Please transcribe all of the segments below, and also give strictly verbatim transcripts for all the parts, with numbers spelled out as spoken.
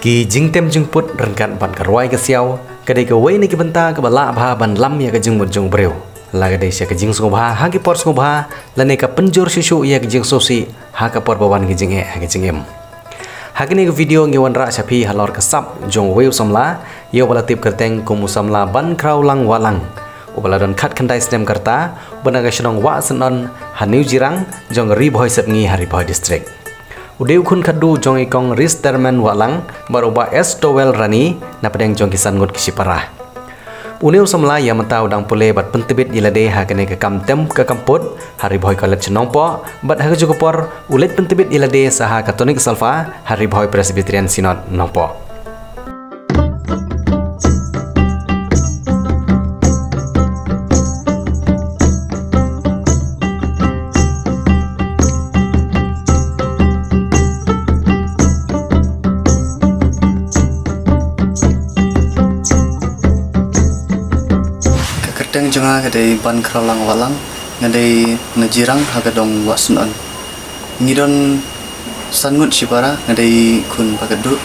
Ki jingtem jingput ryngkat bad ka rwai ka siaw ka dei kawei na ki bynta kaba lah bha ban lam ïa ka jingmut jong u briew. La ka dei sha ka jingsngewbha ha ki por sngewbha lane ka pynjur shuh shuh ïa ka jingsngewsih ha ka por ba wan ki jingeh ha ka jingim. Ha kane ka video ngi wanrah sha phi halor ka sap jong uwei u samla ïa uba la tip kyrteng kum u samla Bankhrawlang Wahlang, uba la don khatkhyndai snem ka rta, uba na ka shnong Wahsynon ha New Jirang jong Ri Bhoi Sepngi ha Ri Bhoi District. U dei u khun khatduh jong i kong Ristermen Wahlang bad u Bah S Towel Rani na pdeng jong ki san ngut ki shipara. Une u samla ïa mynta u dang pule bad pyntbit ïa lade ha kane ka kam tem ka kam put ha Ri Bhoi College Nongpoh bad ha kajuh ka por u leit pyntbit ïa lade sa ha ka Tonic Solfa ha Ri Bhoi Presbyterian Synod Nongpoh. Ka kyrteng jong nga ka dei Bankhrawlang Wahlang, nga dei na Jirang ha ka dong Wahsynon. Ngi don san ngut shipara, nga dei khun ba khatduh.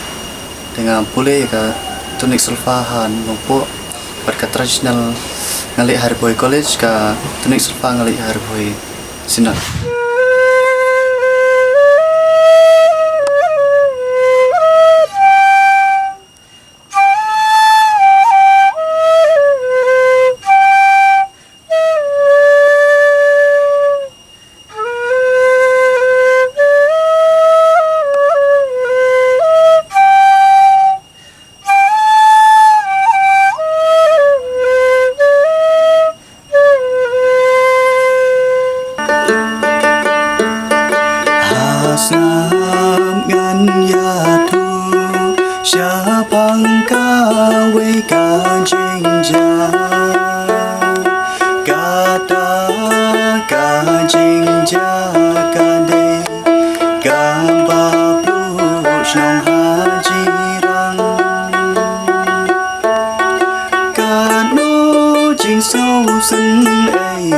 Te nga pule ïa ka Tonic Solfa ha Nongpoh bad ka traditional nga leh ha Ri Bhoi College, ka Tonic Solfa nga leh ha Ri Bhoi Synod. Ha sngap ngan ïathuh shaphang kawei ka jingjia. Kata ka jingjia ka dei kaba pluh shnong ha Jirang. Katno jingsngewsynei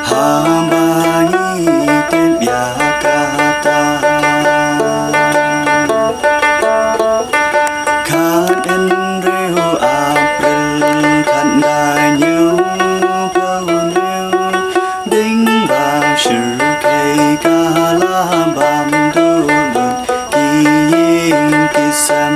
haba ngi tip ïa kata. Khathynriew April khathynñiew phew hynñiew, ding ba shyrkhei ka la bam duh lut ki ïing ki sem.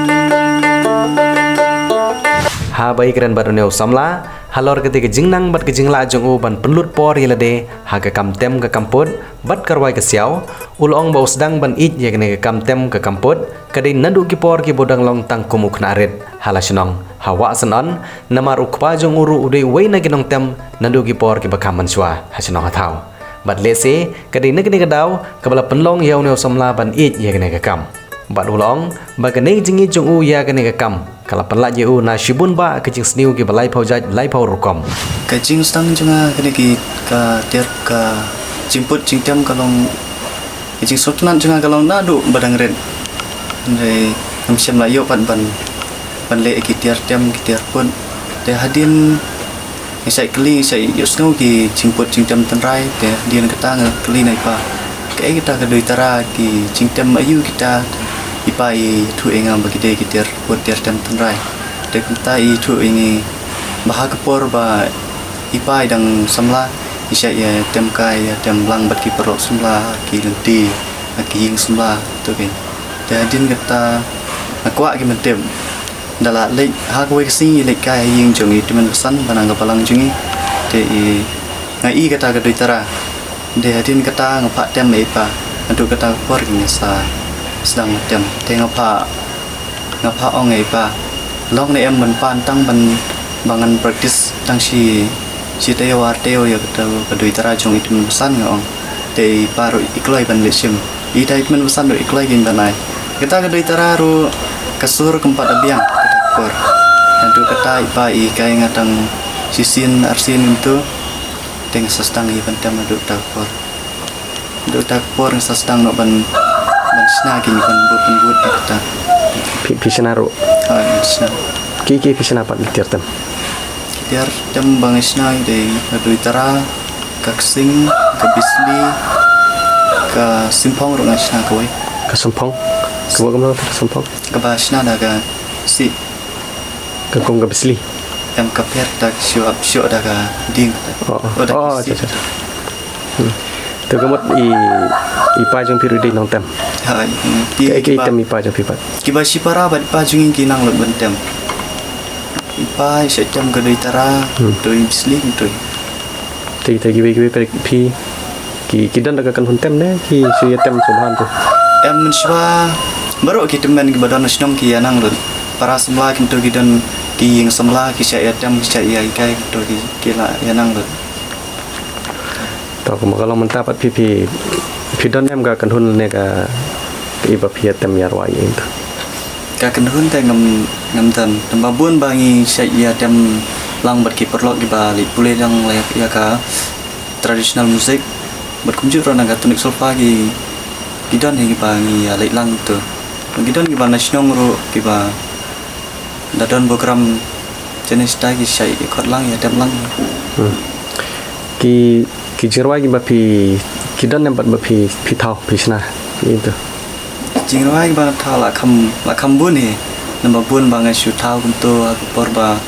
Haba ïakren bad une u samla halor kata ka jingnang bad ka jinglah jong u ban pynlut por ïa lade ha ka kam tem ka kam put bad ka rwai ka siaw, u la ong ba u sdang ban ïeit ïa kane ka kam tem ka kam put ka dei naduh ki por kiba u dang long tang kum u khynnah rit ha la shnong ha Wahsynon, namar u kpa jong u ruh u dei uwei na ki nongtem naduh ki por kiba kham mynshuwa ha shnong ha thaw. Bad lehse ka dei na kane ka daw kaba la pynlong ïa une u samla ban ïeit ïa kane ka kam. Bad u la ong ba kane ka jingïeit jong u ïa kane ka kam ka la pynlait ïa u na shibun bah ka jingsniew kiba laiphew jait laiphew rukom. Ka jingsdang jong nga kane ki ka tiar ka jingput jingtem ka long, ka jingsngewtynnat jong nga ka long naduh ba dang rit. Hynrei ngam shym la ïoh pat ban, ban leh ki tiar tem ki tiar put. Te hadien nga shait kylli, nga shait ïohsngew ki jingput jingtem tynrai, te hadien kata nga kylli na i pa kaei kata ka dei tara ki jingtem aïu kita. I pa i ïathuh ïa nga ba ki dei ki tiar put tiar tem tynrai. Te kumta i ïathuh ïa ngi ba ha ka por ba i pa i dang samla i shait ïa tem kai ïa tem lang bad ki paralok samla ha ki lynti ha ki ïing samla tu ki. Te hadien kata nga kwah ki ban tip. Da la leit ha kawei ka sngi i leit kai ha ïing jong i tymmen basan ba nang ka balang jong i. Te i nga i kata ka dei tara. Te hadien kata nga phah tem ïa i pa. Naduh kata ka por ki nga sa sdang tem. Te nga phah, nga phah ong ïa i pa, long ne em ban pan tang ban, ba ngan practice tang shi, shi taïew ar taïew ïa kata ka dei tara jong i tymmen basan, nga ong. Te i pa ruh i kloi ban leh shim. I dei tymmen basan ruh i kloi ban ai. Kata ka dei tara ruh ka sur kam pat da biang kata ka por. Naduh kata i pa i kai nga tang shisien arsien kumtu. Te nga sa sdang ïa ban tem naduh kata ka por. Naduh kata ka por nga sa sdang noh ban, ban shna ki ban bud ban bud ïa kata. Phi, phi shna ruh? Hooid, nga shna. Ki, ki phi shna pat ki tiar tem? Ki tiar tem ba nga shna ki dei ka dei tara, ka ksing, ka bisni, ka symphong ruh nga shna kawei. Ka symphong? Ka bok kumno, Samphong? Kaba shna da ka sih. Ka kum ka bisli. Em, ka pher da ka shuh, shuh da ka ding. Oh, oh. Oh, da ka sih. Acha, acha. Hmm. To ka mut i, i pa jong phi ruh dei nongtem. Ha, i, i, kaei kaei kiba tem i pa jong phi pat? Kiba shipara bad i pa jong ngi ki nang lut ban tem. I pa i shait tem ka doi tara, hmm, doi bisli, doi. Te, te kiwei kiwei pat phi ki, ki don da ka kynhun tem ne ki shu ïa tem sngewbha tu? Em, mynshwa baroh ki tymmen kiba don ha shnong ki ïa nang lut. Para samla ki tu ki don, ki ïing samla ki shait ïa tem, ki shait ïa hikai, ki tu ki, ki la ïa nang lut. To, kumba ka long mynta pat phi, phi, phi don em ka kynhun ne ka, ka i ba phi ïa tem ïa rwai ïa tu? Ka kynhun te ngam, ngam don. Tang ba bun ba ngi shait ïa tem lang bad ki paralok kiba leit pule lang ïa ka traditional music. Bad kumjuh ruh na ka tonic solfa ki, ki don hi kiba ngi ïa leit lang tu. Ki don kiba na shnong ruh kiba da don program janish ta ki shait ïa khot lang ïa tem lang. Hmm. Ki, ki jingrwai kiba phi, ki don em pat ba phi, phi thaw, phi shna ïa tu? Jingrwai kiba nga thaw la kham, la kham bun hi. Naba bun ba nga shu thaw kumtu ha ka por ba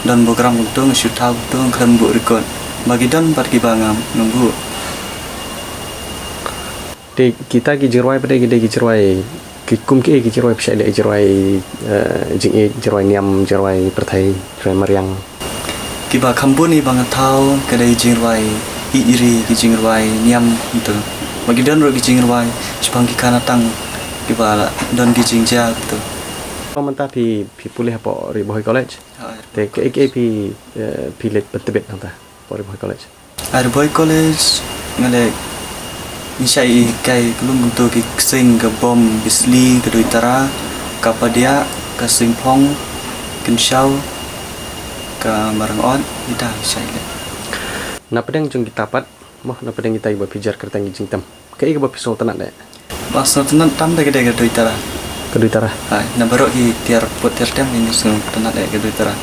don program kumtu nga shu thaw kumtu, nga khlem buh record. Ba ki don pat kiba ngam, ngam buh. Te kita ki jingrwai pat ki dei ki jingrwai, ki kum ki, ki jingrwai phi shait leh, jingrwai, eh, jingïeit, jingrwai niam, jingrwai pyrthei, jingrwai mariang? Kiba kham bun hi ba nga thaw ka dei jingrwai ïeit ri, ki jingrwai niam kumtu. Ba ki don ruh ki jingrwai shaphang ki khanatang kiba don ki jingjia kumtu. Mynta phi, phi pule hapoh Ri Bhoi College. Ha. Te kaei kaei phi, eh, phi leit pyntbit hangta hapoh Ri Bhoi College? Ha Ri Bhoi College nga leh, ngi shait hikai kumtu ki ksing, ka bom, bisli, ka doi tara, ka padiah, ka singphong, kynshaw, ka marang ot, kita ngi shait leh. Na pdeng jong kita pat, mo, na pdeng kita kiba phi jer kyrteng ki jingtem, kaei kaba phi sngewtynnat leh? Ba sngewtynnat tam da ka dei ka doi tara. Ka doi tara? Hai, na baroh ki tiar pud tiar tem ngi sngewtynnat leh ka doi tara.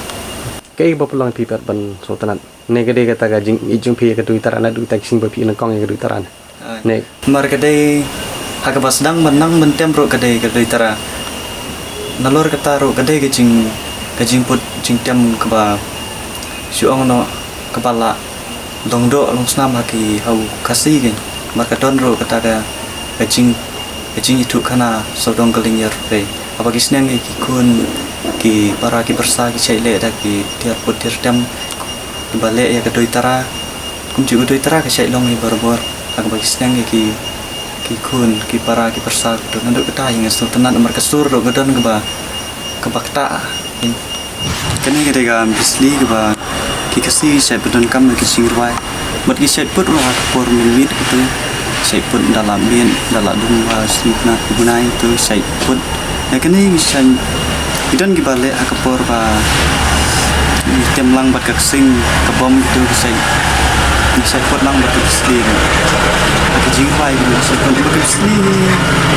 Kaei kaba pynlong phi pat ban sngewtynnat? Ne ka dei kata ka jingïeit jong phi ïa ka doi tara, naduh kita ki ksing ba phi nyngkong ïa ka doi tara ne? Ai. Ne. Namar ka dei ha kaba sdang ban nang ban tem ruh ka dei ka doi tara. Nalor kata ruh ka dei ka jing, ka jingput jingtem kaba shu ong noh kaba la long doh long snam ha ki, ha u Khasi kein. Namar ka don ruh kata ka, ka jing, ka jingïathuhkhana sawdong ka lyngngoh ruh. Haba ki sneng ki khun ki para ki pyrsa ki shait leh da ki tiar pud tiar tem, kiba leh ïa ka doi tara. Kumjuh ka doi tara ka shait long hi barabor ha kaba ki sneng ki, ki khun ki para ki pyrsa. Kumto naduh kata hi nga sngewtynnat namar ka sur ruh ka don kaba, kaba ktah. Kane ka dei ka bisli kaba ki Khasi ki shait pyndonkam ha ki jingrwai. Bad ki shait put ruh ha ka por mynmiet kumto. Shait put da la miet, da la dum ha sngewtynnat bnai kumto shait put. Ïa kane ki shait, ki don kiba leh ha ka por ba ngi tem lang bad ka ksing, ka bom kumto ki shait, ki shait put lang bad ka bisli. Ha ki jingrwai ki shait put bad ka bisli.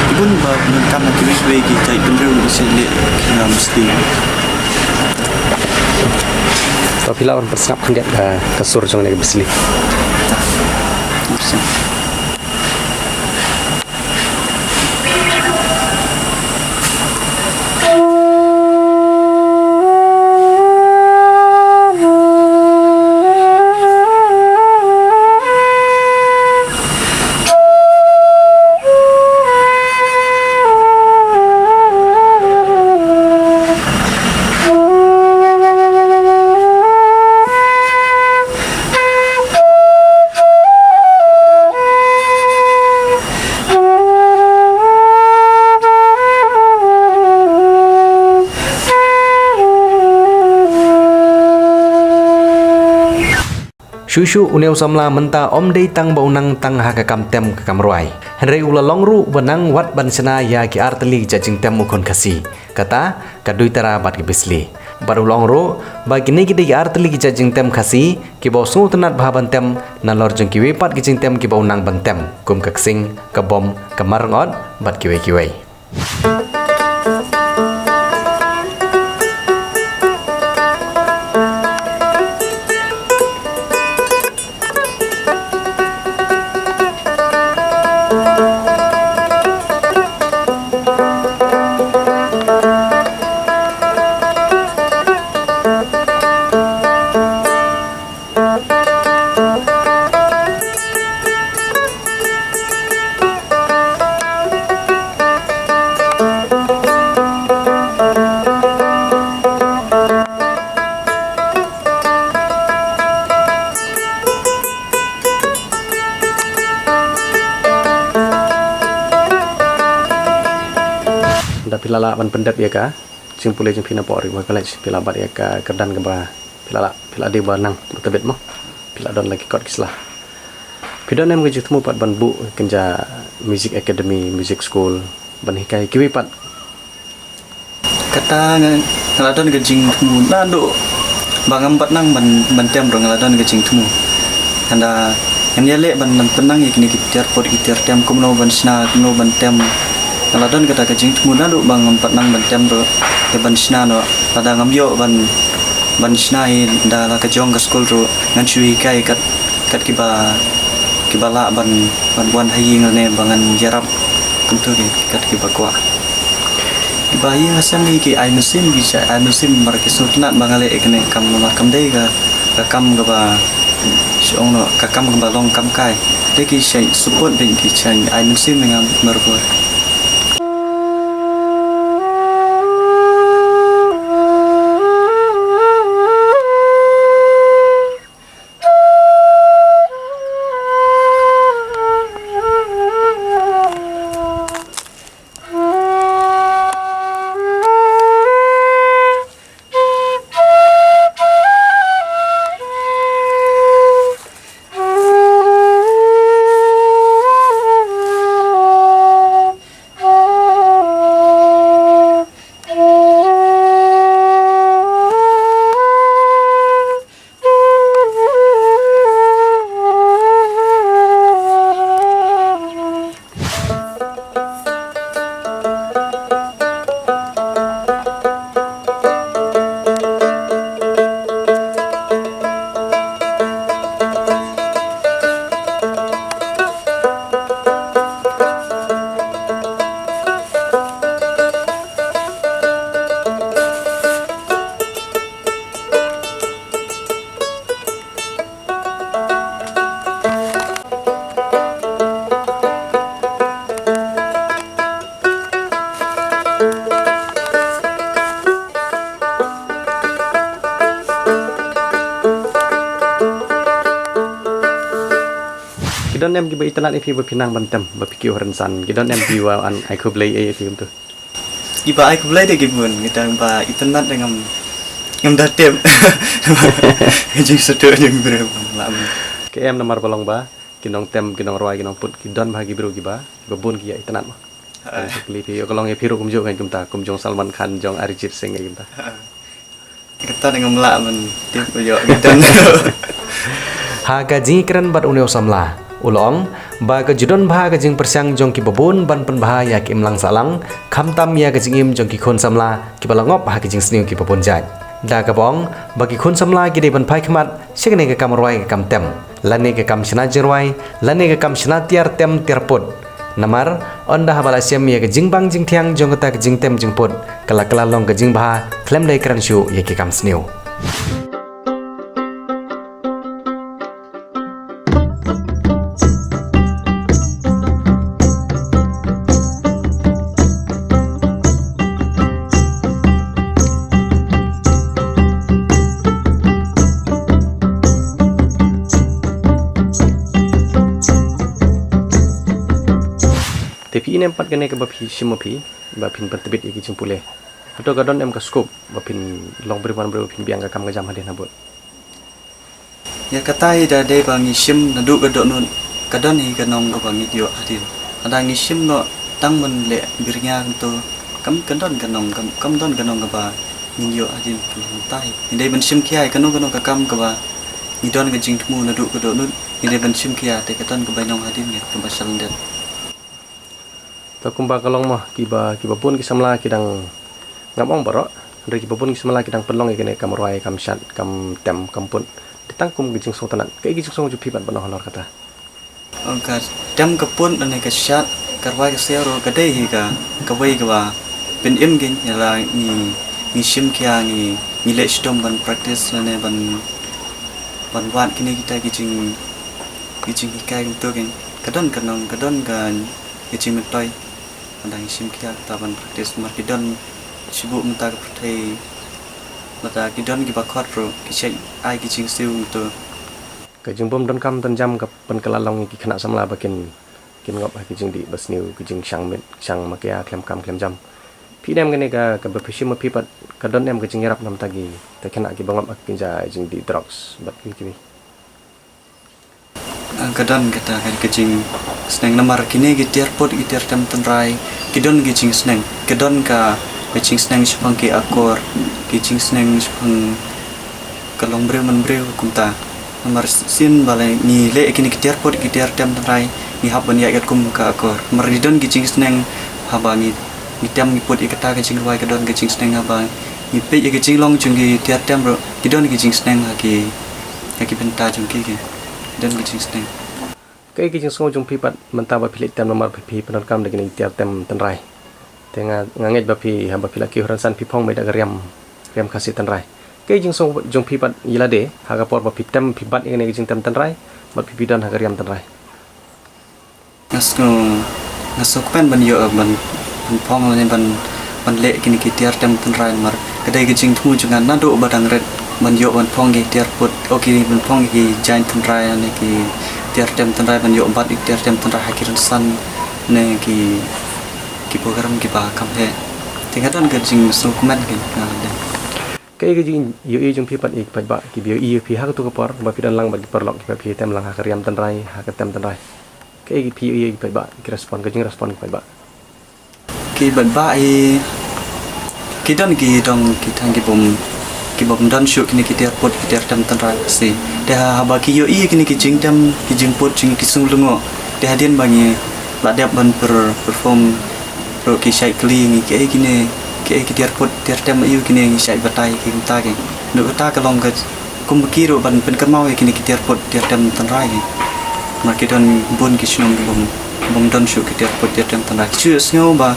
Ki bun ba pyndonkam ha kiwei kiwei ki jaitbynriew ki shait leh ki, um, bisli. To phi lah ban pynsngap khyndiat ka, ka sur jong kane ka bisli. Shuh shuh une u samla mynta um dei tang ba u nang tang ha ka kam tem ka kam rwai, hynrei u la long ruh ba nang wat ban shna ïa ki artylli ki jait jingtem u khun Khasi, kata ka doi tara bad ka bisli. Bad u long ruh ba kine ki dei ki artylli ki jait jingtem Khasi kiba u sngewtynnat bha ban tem nalor jong kiwei pat ki jingtem kiba u nang ban tem, kum ka ksing, ka bom, ka marang ot bad kiwei kiwei. la lah ban pyndep ïa ka jingpule jong phi na Poh Ri War College, phi la bat ïa ka kyrdan kaba phi la lah, phi la dei ba nang ba tbit mo, phi la don la ki kot ki sla. Phi don em ka jingthmu pat ban buh kynja music academy, music school, ban hikai kiwei pat? Kata nga, nga la don ka jingthmu naduh ba ngam pat nang ban, ban tem ruh nga la don ka jingthmu. Hynda ngan ïaleh ban, ban pynnang ïa kine ki tiar put ki tiar tem kumno ban shna, kumno ban tem. Nga la don kata ka jingthmu naduh ba ngam pat nang ban tem ruh, te ban shna noh. Lada ngam ïoh ban, ban shna hi da la ka jong ka skul ruh, ngan shu hikai kat, kat kiba, kiba lah ban, ban wan ha ïing ne ba ngan ïarap. Kumto ki kat kiba kwah. Kiba ïa hasem hi ki ai mynsiem, ki shait ai mynsiem namar ki sngewtynnat ba nga leh ïa kane ka kam namar kam dei ka, ka kam kaba shu ong noh, ka kam kaba long kam kai. Te ki shait support bad ki shait ai mynsiem ïa nga marwei. Ki don em kiba itynnad ïa phi ba phi nang ban tem, ba phi kiew ha rynsan? Ki don em kiba wan ai khublei ïa phi kumto? Kiba ai khublei de ki bun, kita ba itynnad de ngam, ngam da tip. Jingsngewthuh jong ki briew ngam lah ban. Ki em namar ba long ba ki nongtem, ki nongrwai, ki nongput, ki don bha ki briew kiba, kiba bun ki ïa itynnad mo. Ha. Ki kylli phi, ïoh ka long ïa phi ruh kumjuh kan kumta, kum jong Salman Khan, jong Arijit Singh kan kumta. Ha. Kata de ngam lah ban tip, ïoh ki don. Ha ka jingkren bad une u samla, u la ong ba ka ju don bha ka jingpyrshang jong kiba bun ban pynbha ïa ka imlang sahlang, khamtam ïa ka jingim jong ki khun samla kiba la ngop ha ka jingsniew kiba bun jait. Da kaba ong ba ki khun samla ki dei ban phai khmat sha kane ka kam rwai ka kam tem, lane ka kam shna jingrwai, lane ka kam shna tiar tem tiar put. Namar ynda haba la shem ïa ka jingbang jingthiang jong kata ka jingtem jingput, ka la kylla long ka jingbha khlem da kren shuh ïa ki kam sniew. Te phi ïohi em pat kane kaba phi shim ma phi, ba phin pyntbit ïa ki jingpule? Hato ka don em ka scope ba phin long briew man briew, phin biang ka kam ka jam hadien habud? Ïa kata hi da dei ba ngi shim naduh ka dohnud, ka don hi ka nong kaba ngi ïoh hadien. Lada ngi shim noh tang ban leh byrngia kumto, kam ka don ka nong, kam, kam don ka nong kaba ngin ïoh hadien kumta hi. Ngi dei ban shim khia ïa kano kano ka kam kaba ngi don ka jingthmu naduh ka dohnud, ngi dei ban shim khia, te ka don kaba nong hadien, ngi kaba shalyndet. To kumba ka long mo, kiba, kiba bun ki samla ki dang, ngam ong baroh, hynrei kiba bun ki samla ki dang pynlong ïa kane kam rwai, kam shad, kam tem, kam put. Te tang kum ki jingsngewtynnad. Kaei ki jingsngew jong phi ban pynlong halor kata? Ong ka tem ka put lane ka shad, ka rwai ka siew ruh ka dei hi ka, kawei kaba pynim kein, ïa la ngi, ngi shim khia, ngi, ngi leh shitom ban practice lane ban, ban wad kine kita ki jing, ki jinghikai kumto kein. Ka don ka nong, ka don ka, ka jingmyntoi. Lada ngi shim khia kata ban practice, namar ki don shibun mynta ka pyrthei, lada ki don kiba khot ruh, ki shait ai ki jingsiew kumto. Ka jingbym donkam donjam ka pynkylla long ïa ki khynnah samla ba kin, kin ngop ha ki jingdih basniew, ki jingshang miet, shang makia, khlem kam khlem jam. Phi ne em kane ka, kaba phi shim ma phi pat ka don em ka jingïarap namar ki, te kane ki bangap ha ka jingdih drugs bad kiwei kiwei. Ah, ka don kata ka, ka jingsneng namar kine ki tiar put ki tiar tem tynrai ki don ki jingsneng, ka don ka, ka jingsneng shaphang ki akor, ki jingsneng shaphang ka long briew man briew kumta. Namar sien ba la ngi leh kine ki tiar put ki tiar tem tynrai ngi hap ban ïaid katkum ka akor. Namar ki don ki jingsneng haba ngi, ngi tem ngi put ïa kata ka jingrwai ka don ka jingsneng haba ngi peit ïa ka jinglong jong ki tiar tem ruh ki don ki jingsneng ha ki, ha ki bynta jong ki, ki don ki jingsneng. Kaei ka jingsngew jong phi pat mynta ba phi leit tem namar phi, phi pyndonkam da kine ki tiar tem tynrai? Te nga, nga ngeit ba phi, haba phi la kiew ha rynsan phi phong beit da ka riam, riam Khasi tynrai. Kaei ka jingsngew jong phi pat ïa lade ha ka por ba phi tem, phi bat ïa kane ka jingtem tynrai bad phi, phi don ha ka riam tynrai? Nga sngew, nga sngewkmen ban ïoh ban, ban phong lane ban, ban leh kine ki tiar tem tynrai namar ka dei ka jingthmu jong nga naduh ba dang rit ban ïoh ban phong ki tiar put, o ki ban phong ki jaiñ tynrai ne ki tiar tem tynrai, ban ïoh bat ki tiar tem tynrai ha ki rynsan ne ki, ki program kiba kham heh. Te nga don ka jingsngewkmen ka, nga leh. Kaei ka jingïohi jong phi pat ïa ki paidbah kiba ïohi ïa phi ha kato ka por ba phi don lang bad ki paralok kiba phi tem lang ha ka riam tynrai, ha ka tem tynrai? Kaei ki phi ïohi ïa ki paidbah, ki respond, ka jingrespond ki paidbah? Ki paidbah hi ki don ki dong ki thang ki bym, ki bym don shuh kine ki tiar put ki tiar tem tynrai Khasi. Te ha, haba ki ïohi ïa kine ki jingtem ki jingput jong ki sung lyngngoh. Te hadien ba ngi la dep ban per-, perform ruh ki shait kylli ngi kaei kine, kaei ki tiar put tiar tem aïu kine, ngi shait batai ki kumta ki. Naduh kata ka long ka kum ba ki ruh ban pynkynmaw ïa kine ki tiar put tiar tem tynrai. Namar ki don bun ki shnong ki bym, bym don shuh ki tiar put tiar tem tynrai. Ki shu sngew ba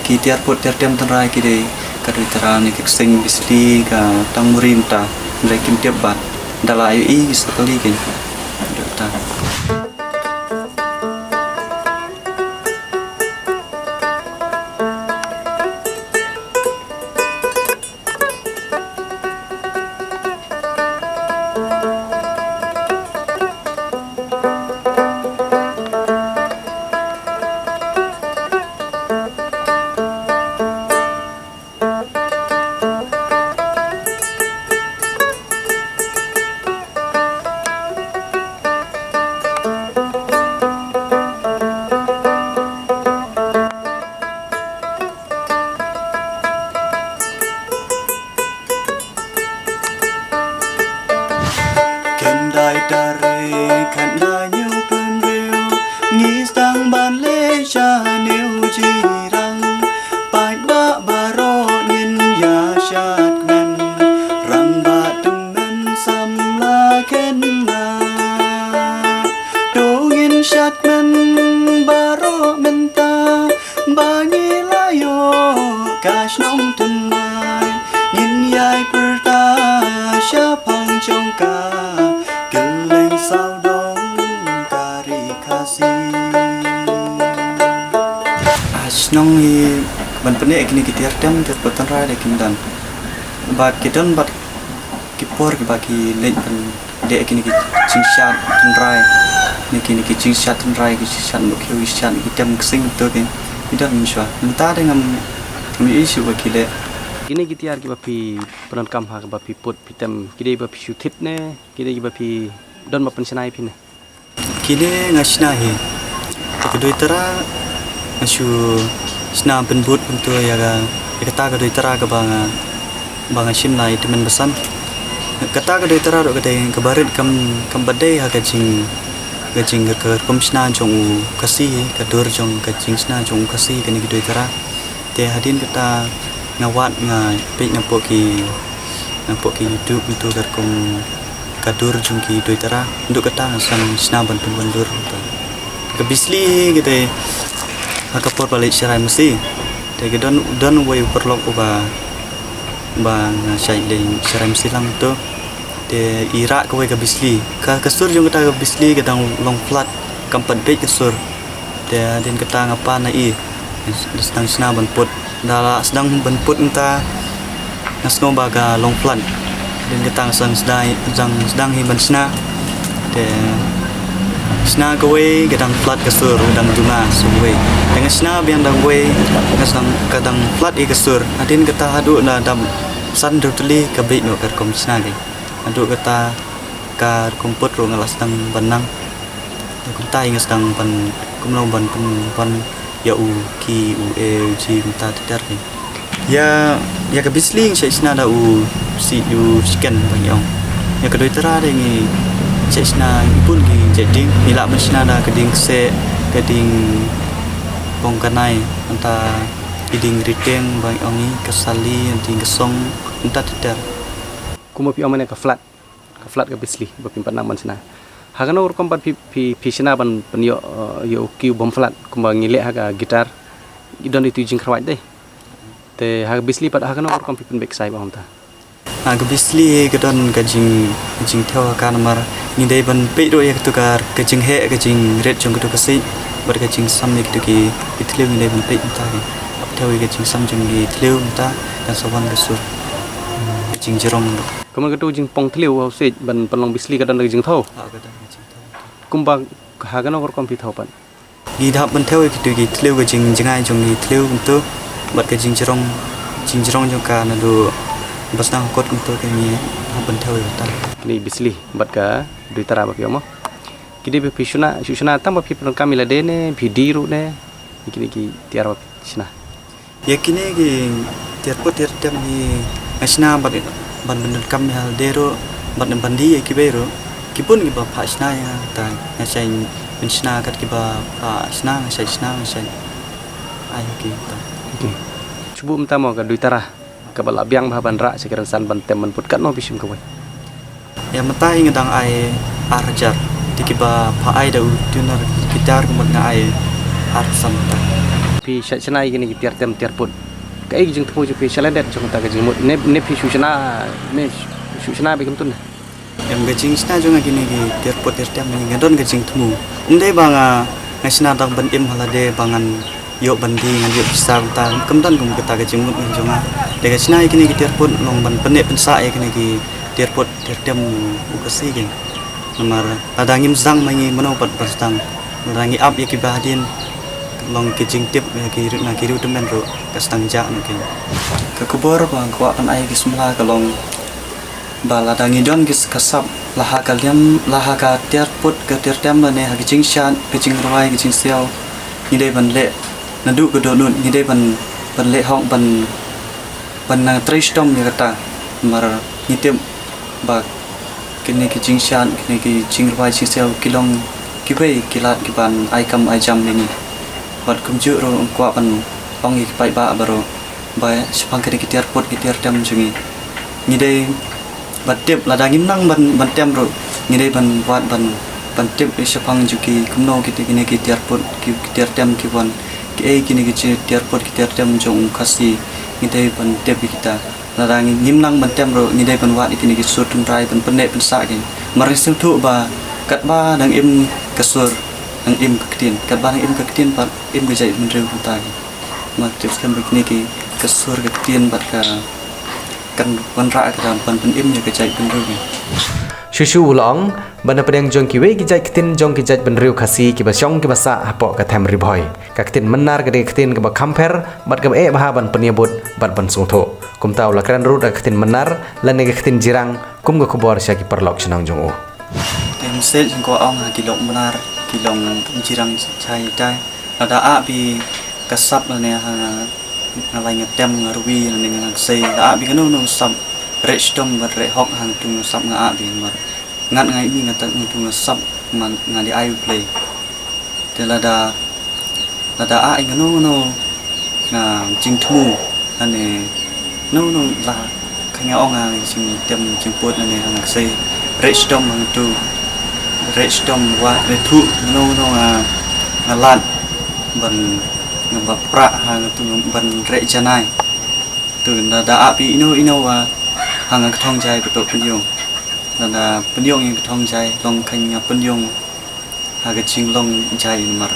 ki tiar put tiar tem tynrai ki dei ka Doitara ne ka Ksing Bisli, ka Tangmuri mynta. Hynrei kim tip ba da la ïohi ki sa kylli ki. Doitara. Khyndai tarik khyndai hynñiew phew hynriew, ngi sdang ban leit sha hynñiew jingïarap. Paidbah baroh ngin ïa shad kmen, rangbah tymmen samla khynnah. To ngin shad kmen baroh mynta, ba ngi la ïoh ka shnong thymmai, ngin ïai pyrta shaphang jong ka kylleng sawdong ka ri Khasi. Ah, shnong hi ban pynneh kine ki tiar tem tiar put tynrai da kim don. Ba ki don bad ki por kiba ki leit ban leh kine ki jingshad tynrai, ne kine ki jingshad tynrai, ki jingshad mukhiew, ki shad ki tem ksing to ki, ki don mynshuwa. Mynta de ngam, ngam ïohi shuh ba ki leh. Kine ki tiar kiba phi pyndonkam ha kaba phi put phi tem, ki dei ba phi shu thied ne ki dei kiba phi don ba pynshna ïa phi ne? Kine nga shna hi. Te ka Doitara nga shu shna pynbud kumto ïa ka, ïa kata ka Doitara kaba nga, ba nga shim na i tymmen basan. Kata ka Doitara ruh ka dei kaba rit, kam, kam pat dei ha ka jing, ka jing ka rukom shna jong u Khasi, ka dur jong ka jingshna jong u Khasi kane ka Doitara. Te hadien kata nga wad, nga peit napoh ki, napoh ki YouTube kumto ka rukom ka dur jong ki Doitara. Naduh kata nga sdang shna ban pynwandur kumto. Ka Bisli hi ka dei ha ka por ba leit sharai masi. Te ka don, don uwei u paralok uba, ba nga shait leit sharai masi lang to. Te i rah kawei ka Bisli. Ka, ka sur jong kata ka Bisli ka dang long flat, kam pat beit ka sur. Te hadien kata nga pan na i, sdang shna ban put. Da la sdang ban put mynta nga sngew ba ka long flat. Hadien kata nga sdang, sdang, sdang, sdang hi ban shna. Te Shna kawei ka dang flat ka sur, dang duna sa kawei. Te nga shna biang dang wei, nga sdang ka dang flat ïa ka sur. Hadien kata haduh na dam san hynriew tylli ka beit noh ka rukom shna ka. Haduh kata ka rukom put ruh nga la sdang ban nang. Kumta hi nga sdang ban kumno ban pynban ïa u key, u A, u G, kumta ter ter hi. Ïa, ïa ka Bisli ngi shait shna da u si u sken ba ngi ong. Ïa ka Doitara de ngi shait shna ngi bun ki jait dieng, ngi lah ban shna da ka dieng kseh, ka dieng pong kanai, nangta ki dieng riteng ba ngi ong, ka sali, ka dieng ka song, nangta ter ter. Kumba phi ong mynne ka flat, ka flat ka Bisli ba phi pat nang ban shna. Ha kano rukom pat phi, phi, phi shna ban pynïoh, eh, ïa u key u bym flat kumba ngi leh ha ka guitar? Ki don ïa tu jingkyrwat de. Te ha ka Bisli pat ha kano rukom phi pynbeit ksai ba hangta? Ha ka Bisli ka don ka jing, jingthew ha ka, namar ngi dei ban peit ruh ïa katu ka, ka jingheh, ka jingrit jong katu ka siej bad ka jingsam ïa katu ki, ki thliew, ngi dei ban peit mynta ki. Hap thew ïa ka jingsam jong ki thliew mynta kan sa wan ka sur, ka jingjrong ruh. Kumno katu jingpong thliew ha u siej ban pynlong Bisli ka don ka jingthew? Ha, ka don ka jingthew. Kumba ha kano rukom phi thew pat? Ngi hap ban thew ïa kitu ki thliew, ka jingjngai jong ki thliew kumtu bad ka jingjrong, jingjrong jong ka naduh ba sdang kot kumtu, ka ngi hap ban thew ïa kata. Kine Bisli bad ka Doitara ba phi ong mo, ki dei ba phi shu shna, shu shna tang ba phi pyndonkam ïa lade ne phi die ruh ne? Kine ki tiar ba phi shna. Ïa kine ki tiar put tiar tem hi nga shna bad ban pyndonkam ïa lade ruh bad ban die ïa kiwei ruh. Ki bun kiba phah shna ïa nga, ta nga shait pynshna kat kiba phah shna, nga shait shna, nga shait ai ïa ki ta. Shu buh mynta mo ka Doitara kaba la biang bha ban rah sha ki rynsan ban tem ban put, katno phi shim kawei? Ïa mynta hi nga dang ai ar hajar. Te kiba phah ai da u tuner guitar kumta nga ai ar san ta. Phi shait shna ïa kine ki tiar tem tiar put, kaei ka jingthmu jong phi sha lyndet jong kata ka jingmut? Ne, ne phi shu shna, ne shu shna beit kumtu ne? Em, ka jingshna jong nga kine ki tiar put tiar tem nga don ka jingthmu. Ym dei ba nga, nga shna tang ban im ha lade ba ngan ïoh ban die, ngan ïoh pisa kumta, kam don kum kata ka jingmut jong nga. Te ka shna ïa kine ki tiar put long ban pynneh pynsah ïa kine ki tiar put tiar tem u Khasi keiñ. Namar lada ngim sdang ma ngi mano pat ban sdang. Lada ngi ap ïa kiba hadien, long ki jingtip ïa ki ri-, na ki riew tymmen ruh ka sdang jah noh keiñ. Ka khubor ba nga kwah ban ai ïa ki samla ka long ba lada ngi don ki s-, ka sap, la ha ka liam, la ha ka tiar put, ka tiar tem lane ha ka jingshad, ka jingrwai, ka jingsiaw, ngi dei ban leh naduh ka dohnud, ngi dei ban, ban leh hok, ban, ban nang trei shitom ïa kata. Namar ngi tip ba kine ki jingshad, kine ki jingrwai, jingsiaw ki long kiwei ki lad kiban ai kam ai jam ïa ngi. Bad kumjuh ruh nga kwah ban ong ïa ki paidbah baroh ba shaphang kine ki tiar put ki tiar tem jong ngi, ngi dei ban tip, lada ngim nang ban, ban tem ruh, ngi dei ban wad ban, ban tip ïa shaphang jong ki, kumno ki ti-, kine ki tiar put ki, ki tiar tem ki wan, kiei kine ki ti-, tiar put ki tiar tem jong u Khasi, ngi dei ban tip ïa kita. Lada ngi, ngim nang ban tem ruh, ngi dei ban wad ïa kine ki sur tynrai ban pynneh pynsah ki. Namar ngi sngewthuh ba katba dang im ka sur, dang im ka ktien, katba dang im ka ktien pat im ka jaitbynriew kumta ki. Namar tip skhem ba kine ki, ka sur, ka ktien bad ka, kan wanrah ka ban pynim ïa ka jaitbynriew. Shuh shuh u la ong ba na pdeng jong kiwei ki jait ktien jong ki jaitbynriew Khasi kiba shong kiba sah hapoh ka them Ri Bhoi, ka ktien Mynnar ka dei ka ktien kaba kham pher bad kaba eh bha ban pynïabud bad ban sngewthuh. Kumta u la kren ruh da ka ktien Mynnar lane ka ktien Jirang kum ka khubor sha ki paralok shnong jong u. Te mynstep nga kwah ong ha ki lok Mynnar, ki lok Jirang, Jaiñtia. Lada ah bad ka sap lane ha nga, nga lai nga tem, nga rwai lane nga ksai, lada ah bad kano kano ka sap, reh shitom bad reh hok ha katu ka sap nga ah bad, namar ngat nga ïohi nga tang katu ka sap man nga dei ai U Blei. Te lada, lada ah ïa kano kano nga jingthmu lane kano kano la ka nga ong ha jingtem jingput lane ha nga ksai, reh shitom hangtu, reh shitom, wad reh thuh, kano kano nga, nga lad ban, nga ba prah hangtu ban reh janai. Tu lada ah bad ino ino wa ha nga kthong jai ba to pynïong. Lada pynïong ïa ka kthong jai, long kheiñ nga pynïong ha ka jinglong jai, namar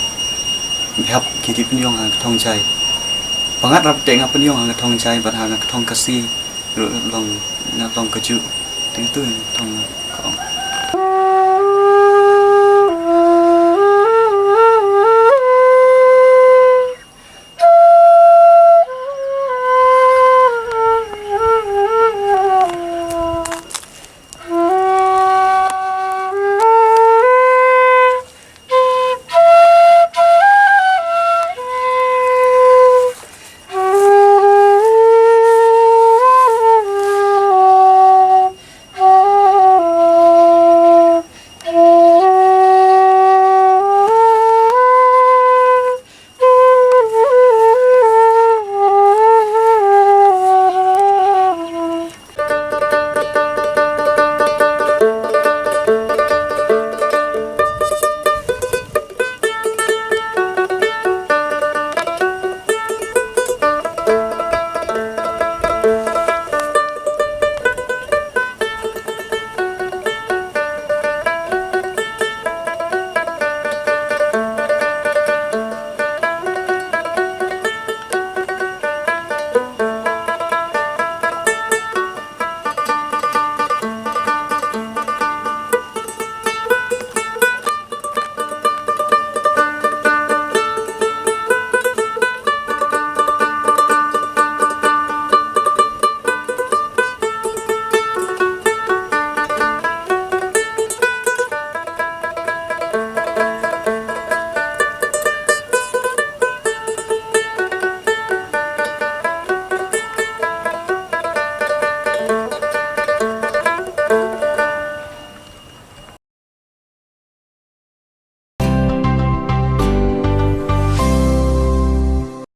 bihap ki dei pynïong ha ka kthong jai. Ba ngat rap te nga pynïong ha ka kthong jai bad ha ka kthong Khasi ruh long, nga long kajuh. Te tu thong nga ka ong.